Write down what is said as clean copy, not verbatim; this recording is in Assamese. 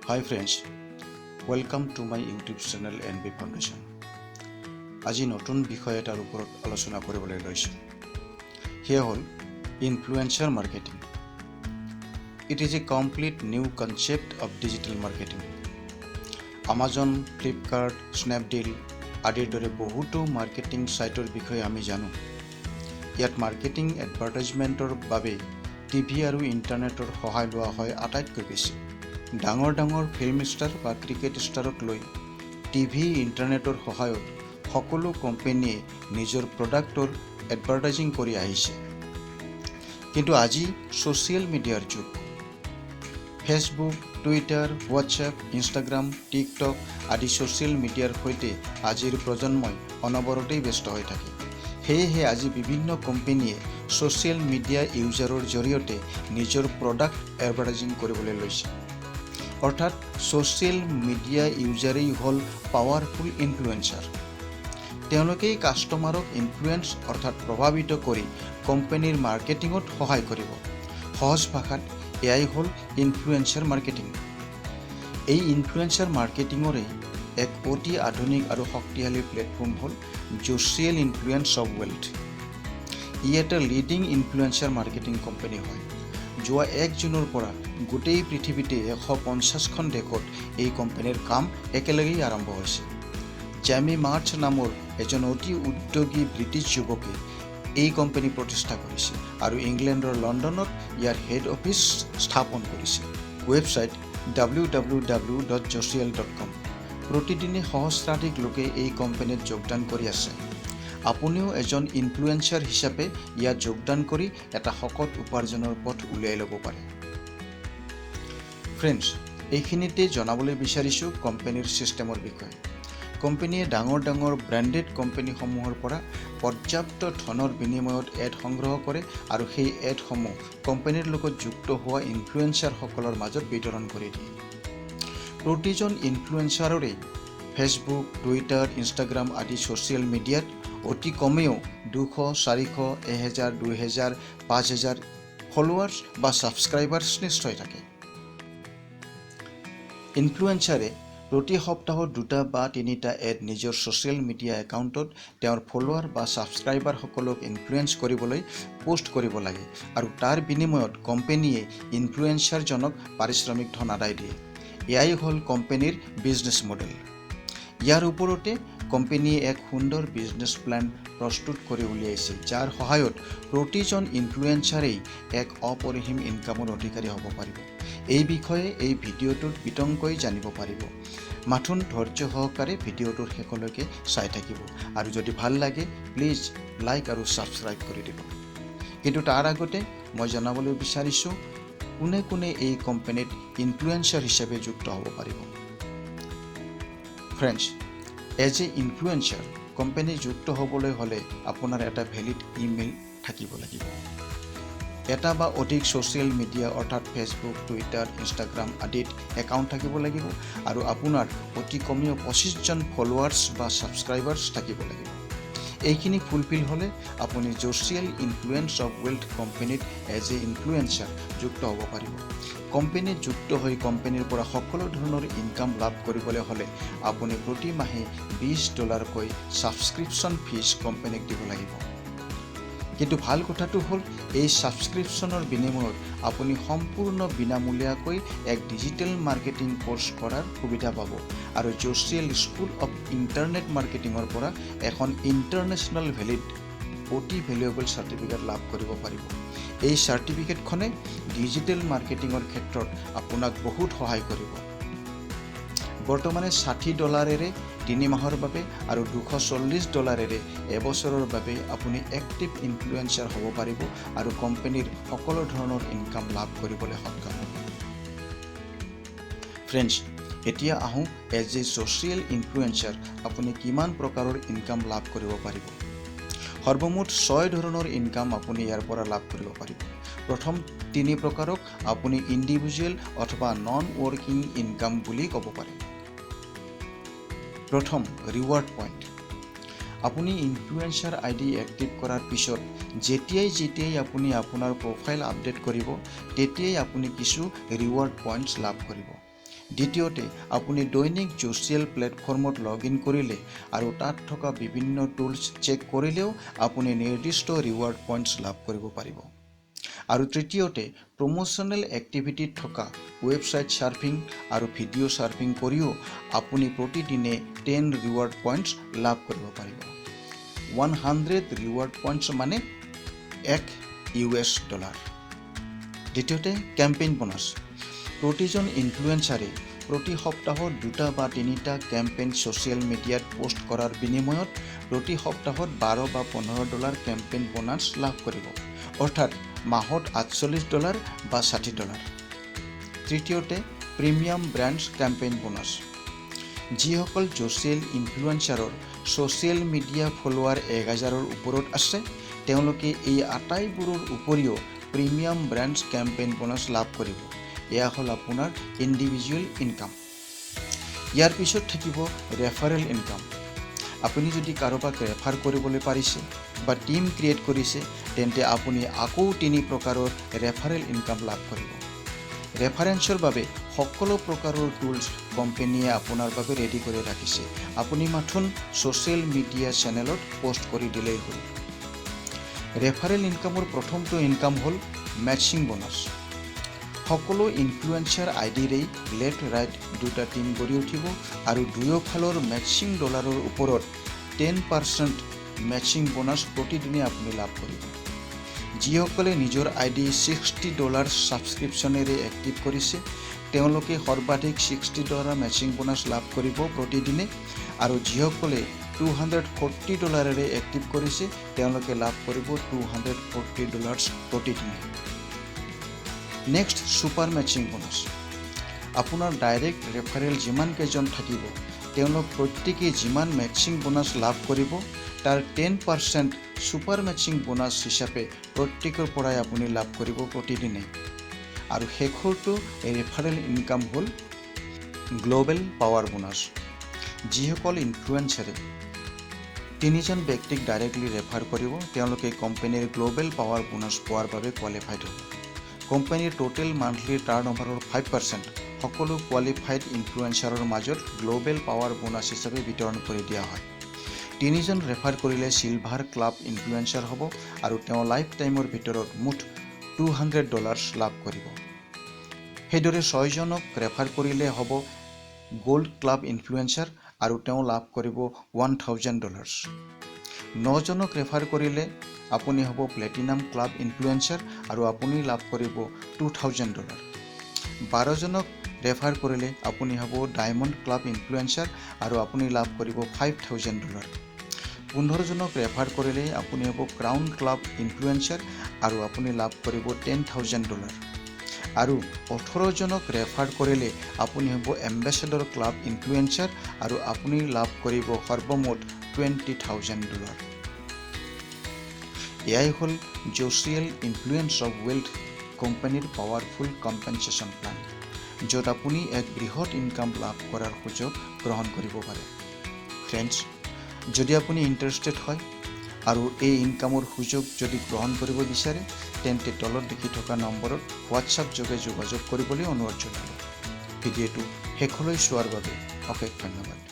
Hi friends, welcome to my YouTube channel NB Foundation. আজি নতুন বিষয় এটাৰ ওপৰত আলোচনা কৰিবলৈ লৈছোঁ। সেয়া হ'ল influencer marketing. It is a complete new concept of digital marketing. Amazon, Flipkart, Snapdeal আদিৰ দৰে বহুতো মাৰ্কেটিং ছাইটৰ বিষয়ে আমি জানো। ইয়াত মাৰ্কেটিং এডভাৰটাইজমেণ্টৰ বাবে টিভি আৰু ইণ্টাৰনেটৰ সহায় লোৱা হয়। আটাইতকৈ বেছি ডাঙৰ ডাঙৰ ফিল্ম ষ্টাৰ বা ক্ৰিকেট ষ্টাৰক লৈ টিভি, ইণ্টাৰনেটৰ সহায়ত সকলো কোম্পেনীয়ে নিজৰ প্ৰডাক্টৰ এডভাৰটাইজিং কৰি আহিছে। কিন্তু আজি ছ'চিয়েল মিডিয়াৰ যুগ। Facebook, Twitter, WhatsApp, Instagram, TikTok আদি ছ'চিয়েল মিডিয়াৰ সৈতে আজিৰ প্ৰজন্মই অনবৰতেই ব্যস্ত হৈ থাকে। সেয়েহে আজি বিভিন্ন কোম্পেনীয়ে ছ'চিয়েল মিডিয়া ইউজাৰৰ জৰিয়তে নিজৰ প্ৰডাক্ট এডভাৰটাইজিং কৰিবলৈ লৈছে। অৰ্থাৎ ছ'চিয়েল মিডিয়া ইউজাৰেই হ'ল পাৱাৰফুল ইনফ্লুৱেঞ্চাৰ। তেওঁলোকেই কাষ্টমাৰক ইনফ্লুৱেঞ্চ, অৰ্থাৎ প্ৰভাৱিত কৰি কোম্পানীৰ মাৰ্কেটিঙত সহায় কৰিব। সহজ ভাষাত এয়াই হ'ল ইনফ্লুৱেঞ্চাৰ মাৰ্কেটিং। এই ইনফ্লুৱেঞ্চাৰ মাৰ্কেটিঙৰেই এক অতি আধুনিক আৰু শক্তিশালী প্লেটফৰ্ম হ'ল ছ'চিয়েল ইনফ্লুৱেঞ্চ অফ ৱেল্থ। ই এটা লিডিং ইনফ্লুৱেঞ্চাৰ মাৰ্কেটিং কোম্পানী হয়। যোৱা 1 জুনৰ পৰা গোটেই পৃথিৱীতে 150খন দেশত এই কোম্পানীৰ কাম একেলগেই আৰম্ভ হৈছে। জেমি মাৰ্চ নামৰ এজন অতি উদ্যোগী ব্ৰিটিছ যুৱকে এই কোম্পানী প্ৰতিষ্ঠা কৰিছে আৰু ইংলেণ্ডৰ লণ্ডনত ইয়াৰ হেড অফিচ স্থাপন কৰিছে। Website www.zocial.com। প্ৰতিদিনে সহস্ৰাধিক লোকে এই কোম্পানীত যোগদান কৰি আছে। আপুনিও এজন ইনফ্লুৱেঞ্চাৰ হিচাপে ইয়াত যোগদান কৰি এটা শকত উপাৰ্জনৰ পথ উলিয়াই ল'ব পাৰে। ফ্ৰেণ্ডছ, এইখিনিতে জনাবলৈ বিচাৰিছোঁ কোম্পানীৰ ছিষ্টেমৰ বিষয়ে। কোম্পানীয়ে ডাঙৰ ডাঙৰ ব্ৰেণ্ডেড কোম্পানীসমূহৰ পৰা পৰ্যাপ্ত ধনৰ বিনিময়ত এড সংগ্ৰহ কৰে আৰু সেই এডসমূহ কোম্পানীৰ লগত যুক্ত হোৱা ইনফ্লুৱেঞ্চাৰসকলৰ মাজত বিতৰণ কৰি দিয়ে। প্ৰতিজন ইনফ্লুৱেঞ্চাৰৰেই ফেচবুক, টুইটাৰ, ইনষ্টাগ্ৰাম আদি ছ'চিয়েল মিডিয়াত অতি কমেও 200, 400, 1000, 2000, 5000 ফলোৱাৰ্ছ বা ছাবস্ক্ৰাইবাৰ্ছ নিশ্চয় থাকে। ইনফ্লুৱেঞ্চাৰে প্ৰতি সপ্তাহত দুটা বা তিনিটা এড নিজৰ ছ'চিয়েল মিডিয়া একাউণ্টত তেওঁৰ ফলোৱাৰ বা ছাবস্ক্ৰাইবাৰসকলক ইনফ্লুৱেঞ্চ কৰিবলৈ পষ্ট কৰিব লাগে আৰু তাৰ বিনিময়ত কোম্পেনীয়ে ইনফ্লুৱেঞ্চাৰজনক পাৰিশ্ৰমিক ধন আদায় দিয়ে। এয়াই হ'ল কোম্পেনীৰ বিজনেছ মডেল। ইয়াৰ ওপৰতে কোম্পেনীয়ে এক সুন্দৰ বিজনেছ প্লেন প্ৰস্তুত কৰি উলিয়াইছে, যাৰ সহায়ত প্ৰতিজন ইনফ্লুৱেঞ্চাৰেই এক অপৰিসীম ইনকামৰ অধিকাৰী হ'ব পাৰিব। এই বিষয়ে এই ভিডিঅ'টোত বিতংকৈ জানিব পাৰিব। মাথোন ধৈৰ্য সহকাৰে ভিডিঅ'টোৰ শেষলৈকে চাই থাকিব আৰু যদি ভাল লাগে, প্লিজ লাইক আৰু ছাবস্ক্ৰাইব কৰি দিব। কিন্তু তাৰ আগতে মই জনাবলৈ বিচাৰিছোঁ, কোনে কোনে এই কোম্পানীত ইনফ্লুৱেঞ্চাৰ হিচাপে যুক্ত হ'ব পাৰিব। Friends, as a influencer company যুক্ত হ'বলৈ হ'লে আপোনাৰ এটা ভেলিড ইমেইল থাকিব লাগিব, এটা বা অধিক ছ'চিয়েল মিডিয়া, অৰ্থাৎ ফেচবুক, টুইটাৰ, ইনষ্টাগ্ৰাম আদিত একাউণ্ট থাকিব লাগিব আৰু আপোনাৰ অতি কমেও 25জন ফলোৱাৰ্ছ বা ছাবস্ক্ৰাইবাৰ্ছ থাকিব লাগিব। এইখিনি ফুলফিল হ'লে আপুনি ছ'চিয়েল ইনফ্লুৱেঞ্চ অফ ৱেল্থ কোম্পানীত এজ এ ইনফ্লুৱেঞ্চাৰ যুক্ত হ'ব পাৰিব। কোম্পানীত যুক্ত হৈ কোম্পানীৰ পৰা সকলো ধৰণৰ ইনকাম লাভ কৰিবলৈ হ'লে আপুনি প্ৰতি মাহে 20 ডলাৰকৈ ছাবস্ক্ৰিপশ্যন ফিজ কোম্পানীক দিব লাগিব। কিন্তু ভাল কথাটো হ'ল, এই ছাবস্ক্ৰিপশ্যনৰ বিনিময়ত আপুনি সম্পূৰ্ণ বিনামূলীয়াকৈ এক ডিজিটেল মাৰ্কেটিং কোৰ্চ কৰাৰ সুবিধা পাব আৰু ছ'চিয়েল স্কুল অফ ইণ্টাৰনেট মাৰ্কেটিঙৰ পৰা এখন ইণ্টাৰনেশ্যনেল ভেলিড, অতি ভেলুৱেবল চাৰ্টিফিকেট লাভ কৰিব পাৰিব। এই চাৰ্টিফিকেটখনে ডিজিটেল মাৰ্কেটিঙৰ ক্ষেত্ৰত আপোনাক বহুত সহায় কৰিব। বৰ্তমানে 60 ডলাৰেৰে 3 মাহৰ বাবে আৰু 240 ডলাৰেৰে এবছৰৰ বাবে আপুনি এক্টিভ ইনফ্লুৱেঞ্চাৰ হ'ব পাৰিব আৰু কোম্পানীৰ সকলো ধৰণৰ ইনকাম লাভ কৰিবলৈ সক্ষম হ'ব। ফ্ৰেণ্ডছ, এতিয়া আহোঁ, এজ এ ছ'চিয়েল ইনফ্লুৱেঞ্চাৰ আপুনি কিমান প্ৰকাৰৰ ইনকাম লাভ কৰিব পাৰিব। সৰ্বমুঠ ছয় ধৰণৰ ইনকাম আপুনি ইয়াৰ পৰা লাভ কৰিব পাৰিব। প্ৰথম তিনি প্ৰকাৰক আপুনি ইণ্ডিভিজুৱেল অথবা নন ৱৰ্কিং ইনকাম বুলি ক'ব পাৰে। প্ৰথম, ৰিৱাৰ্ড পইণ্ট। আপুনি ইনফ্লুৱেঞ্চাৰ আই ডি এক্টিভ কৰাৰ পিছত যেতিয়াই যেতিয়াই আপুনি আপোনাৰ প্ৰফাইল আপডেট কৰিব, তেতিয়াই আপুনি কিছু ৰিৱাৰ্ড পইণ্টছ লাভ কৰিব। দ্বিতীয়তে, আপুনি দৈনিক ছ'চিয়েল প্লেটফৰ্মত লগ ইন কৰিলে আৰু তাত থকা বিভিন্ন টুলছ চেক কৰিলেও আপুনি নিৰ্দিষ্ট ৰিৱাৰ্ড পইণ্টছ লাভ কৰিব পাৰিব। আৰু তৃতীয়তে, প্ৰমোশ্যনেল এক্টিভিটিত থকা ৱেবছাইট চাৰ্ফিং আৰু ভিডিঅ' চাৰ্ফিং কৰিও আপুনি প্ৰতিদিনে 10 ৰিৱাৰ্ড পইণ্টছ লাভ কৰিব পাৰিব। 100 ৰিৱাৰ্ড পইণ্টছ মানে 1 ইউ এছ ডলাৰ। দ্বিতীয়তে, কেম্পেইন বোনাছ। প্ৰতিজন ইনফ্লুৱেঞ্চাৰে প্ৰতি সপ্তাহত দুটা বা তিনিটা কেম্পেইন ছ'চিয়েল মিডিয়াত পষ্ট কৰাৰ বিনিময়ত প্ৰতি সপ্তাহত 12 বা 15 ডলাৰ কেম্পেইন বোনাছ লাভ কৰিব, অৰ্থাৎ মাহত 48 ডলাৰ বা 60 ডলাৰ। তৃতীয়তে, প্ৰিমিয়াম ব্ৰেণ্ডছ কেম্পেইন বোনাছ। যিসকল ছ'চিয়েল ইনফ্লুৱেঞ্চাৰৰ ছ'চিয়েল মিডিয়া ফলোৱাৰ 1000ৰ ওপৰত আছে, তেওঁলোকে এই আটাইবোৰৰ উপৰিও প্ৰিমিয়াম ব্ৰেণ্ডছ কেম্পেইন বোনাছ লাভ কৰিব। এয়া হ'ল আপোনাৰ ইণ্ডিভিজুৱেল ইনকাম। ইয়াৰ পিছত থাকিব ৰেফাৰেল ইনকাম। আপুনি যদি কাৰোবাক ৰেফাৰ কৰিবলৈ পাৰিছে বা টীম ক্ৰিয়েট কৰিছে, তেন্তে আপুনি আকৌ তিনি প্ৰকাৰৰ ৰেফাৰেল ইনকাম লাভ কৰিব। ৰেফাৰেন্সৰ বাবে সকলো প্ৰকাৰৰ টুলছ কোম্পেনীয়ে আপোনাৰ বাবে ৰেডি কৰি ৰাখিছে। আপুনি মাথোন ছ'চিয়েল মিডিয়া চেনেলত পষ্ট কৰি দিলেই হ'ল। ৰেফাৰেল ইনকামৰ প্ৰথমটো ইনকাম হ'ল মেটচিং বোনাছ। সকলো ইনফ্লুৱেঞ্চাৰ আই ডিৰেই লেফ্ট ৰাইট দুটা টীম গঢ়ি উঠিব আৰু দুয়োফালৰ মেটচিং ডলাৰৰ ওপৰত 10% মেটচিং বোনাছ প্ৰতিদিনে আপুনি লাভ কৰিব। যিসকলে নিজৰ আই ডি 60 ডলাৰ ছাবস্ক্ৰিপশ্যনেৰে এক্টিভ কৰিছে, তেওঁলোকে সৰ্বাধিক 60 ডলাৰ মেটচিং বোনাছ লাভ কৰিব প্ৰতিদিনে আৰু যিসকলে 240 ডলাৰেৰে এক্টিভ কৰিছে, তেওঁলোকে লাভ কৰিব 240 ডলাৰ্ছ প্ৰতিদিনে। Next, super matching bonus. আপোনাৰ ডাইৰেক্ট ৰেফাৰেল যিমানকেইজন থাকিব, তেওঁলোক প্ৰত্যেকেই যিমান মেটচিং বোনাছ লাভ কৰিব, তাৰ 10% ছুপাৰ মেটচিং বোনাছ হিচাপে প্ৰত্যেকৰ পৰাই আপুনি লাভ কৰিব প্ৰতিদিনে। আৰু শেষৰটো ৰেফাৰেল ইনকাম হ'ল গ্ল'বেল পাৱাৰ বোনাছ। যিসকল ইনফ্লুৱেঞ্চাৰে তিনিজন ব্যক্তিক ডাইৰেক্টলি ৰেফাৰ কৰিব, তেওঁলোকে কোম্পানীৰ গ্ল'বেল পাৱাৰ বোনাছ পোৱাৰ বাবে কোৱালিফাইড হ'ব। কোম্পানীৰ টোটেল মান্থলি টাৰ্ণ অভাৰৰ 5% সকলো কোৱালিফাইড ইনফ্লুৱেঞ্চাৰৰ মাজত গ্ল'বেল পাৱাৰ বোনাছ হিচাপে বিতৰণ কৰি দিয়া হয়। তিনিজন ৰেফাৰ কৰিলে চিলভাৰ ক্লাব ইনফ্লুৱেঞ্চাৰ হ'ব আৰু তেওঁ লাইফ টাইমৰ ভিতৰত মুঠ 200 ডলাৰ্ছ লাভ কৰিব। সেইদৰে ছয়জনক ৰেফাৰ কৰিলে হ'ব গ'ল্ড ক্লাব ইনফ্লুৱেঞ্চাৰ আৰু তেওঁ লাভ কৰিব 1000 ডলাৰ্ছ। নজনক ৰেফাৰ কৰিলে আপুনি হ'ব প্লেটিনাম ক্লাব ইনফ্লুৱেঞ্চাৰ আৰু আপুনি লাভ কৰিব 2000 ডলাৰ। 12জনক ৰেফাৰ কৰিলে আপুনি হ'ব ডায়মণ্ড ক্লাব ইনফ্লুৱেঞ্চাৰ আৰু আপুনি লাভ কৰিব 5000 ডলাৰ। 15জনক ৰেফাৰ কৰিলে আপুনি হ'ব ক্ৰাউন ক্লাব ইনফ্লুৱেঞ্চাৰ আৰু আপুনি লাভ কৰিব 10,000 ডলাৰ। আৰু 18জনক ৰেফাৰ কৰিলে আপুনি হ'ব এম্বেচেডৰ ক্লাব ইনফ্লুৱেঞ্চাৰ আৰু আপুনি লাভ কৰিব সৰ্বমুঠ 20,000 ডলাৰ। এয়াই হ'ল ছ'চিয়েল ইনফ্লুৱেঞ্চ অফ ৱেল্থ কোম্পানীৰ পাৱাৰফুল কম্পেনচেশ্যন প্লান, য'ত আপুনি এক বৃহৎ ইনকাম লাভ কৰাৰ সুযোগ গ্ৰহণ কৰিব পাৰে। ফ্ৰেণ্ডছ, যদি আপুনি ইণ্টাৰেষ্টেড হয় আৰু এই ইনকামৰ সুযোগ যদি গ্ৰহণ কৰিব বিচাৰে, তেন্তে তলত দেখি থকা নম্বৰত হোৱাটছআপ যোগে যোগাযোগ কৰিবলৈ অনুৰোধ জনালোঁ। ভিডিঅ'টো শেষলৈ চোৱাৰ বাবে অশেষ ধন্যবাদ।